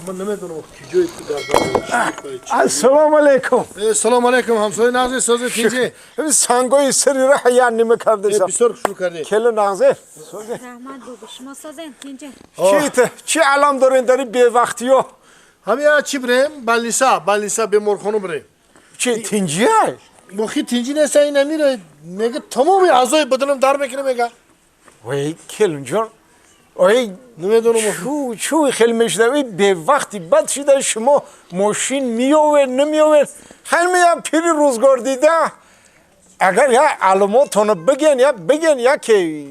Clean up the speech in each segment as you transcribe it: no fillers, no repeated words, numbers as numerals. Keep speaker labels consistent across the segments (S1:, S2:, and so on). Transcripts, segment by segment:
S1: من نمیدونم کجای تو در.
S2: السلام علیکم.
S1: سلام علیکم همسایه نغزی سازی تینجی.
S2: سنگای سری را یان نیمه کرده.
S1: بسیار شروع کرده.
S2: کل نغزه.
S3: رحمت بابا شما سازین تینجی.
S2: چی علام دارین داری بی وقتی ها؟
S1: همین چی بریم؟ بالنسا بیمارخانه بریم.
S2: چی تینجی های؟
S1: مخی تینجی نیست این نمیره. میگه تمام اعضای بدنم در میکنه میگه.
S2: وای کلون جان. آی
S1: نمیدونم
S2: چو خیلی میشنوی به وقتی بد شده شما ماشین میآور نمیآور خیلی میام پیری روزگار دیده اگر یا علاماتونو بگن یا بگن یا که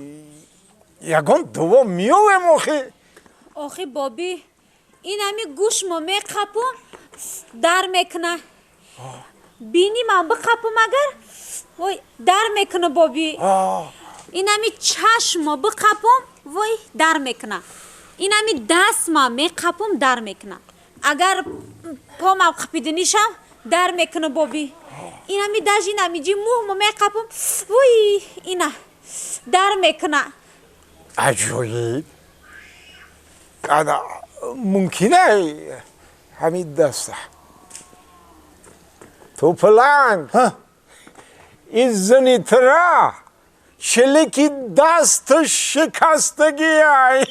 S2: یگان دوا میآور مخی.
S3: آخی بابی این همی گوش ما میقپم در میکنه بینی من بقپم اگر وای در میکنه بابی. این همی چشم ما بقپم وای در میکنه. این همی دست ما میقپم در میکنه. اگر پا ما قپیده نیشم در میکنه بابی. این همی دژ این همی جی موه ما میقپم وای اینا در میکنه.
S2: عجایب. ممکنه همین دسته تو پلنگ این زنی ترا چلکی دست شکستگی ای.